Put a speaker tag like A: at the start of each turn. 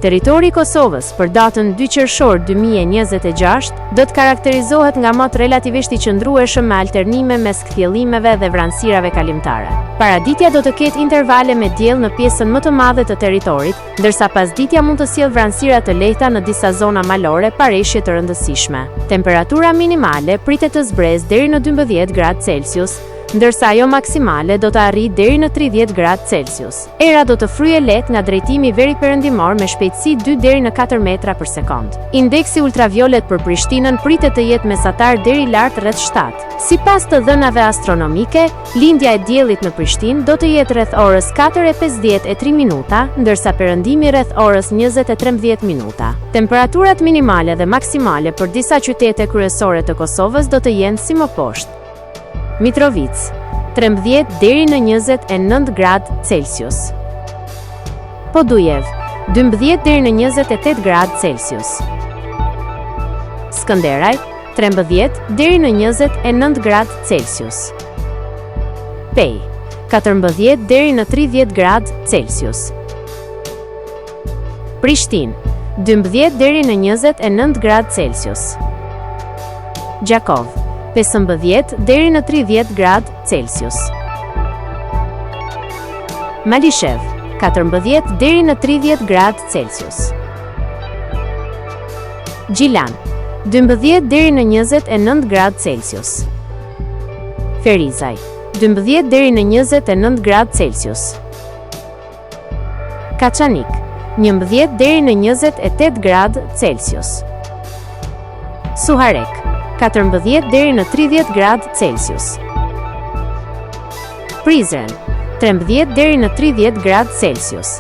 A: Territori i Kosovës për datën 2 qershor 2026 do të karakterizohet nga mot relativisht i qëndrueshëm me alternime mes kthjellimeve dhe vranësirave kalimtare. Paraditja do të ketë intervale me diell në pjesën më të madhe të territorit, ndërsa pasditja mund të sjellë vranësira të lehta në disa zona malore pa reshje të rëndësishme. Temperatura minimale pritet të zbresë deri në 12 gradë Celsius, ndërsa ajo maksimale do të arrijë deri në 30 gradë Celsius. Era do të fryjë lehtë nga drejtimi veriperëndimor me shpejtësi 2 deri në 4 metra për sekondë. Indeksi ultraviolet për Prishtinën pritet të jetë mesatar deri lart rreth 7. Sipas të dhënave astronomike, lindja e diellit në Prishtinë do të jetë rreth orës 4:53 minuta, ndërsa perëndimi rreth orës 20:13 minuta. Temperaturat minimale dhe maksimale për disa qytete kryesore të Kosovës do të jenë si më poshtë. Mitrovicë, 13 deri në 29 gradë Celsius. Podujevë, 12 deri në 28 gradë Celsius. Skënderaj, 13 deri në 29 gradë Celsius. Pejë, 14 deri në 30 gradë Celsius. Prishtinë, 12 deri në 29 gradë Celsius. Gjakovë, 15 deri në 30 gradë Celsius. Malishevë, 14 deri në 30 gradë Celsius. Gjilan, 12 deri në 29 gradë Celsius. Ferizaj, 12 deri në 29 gradë Celsius. Kaçanik, 11 deri në 28 gradë Celsius. Suharekë, 14 deri në 30 gradë Celsius. Prizren, 13 deri në 30 gradë Celsius.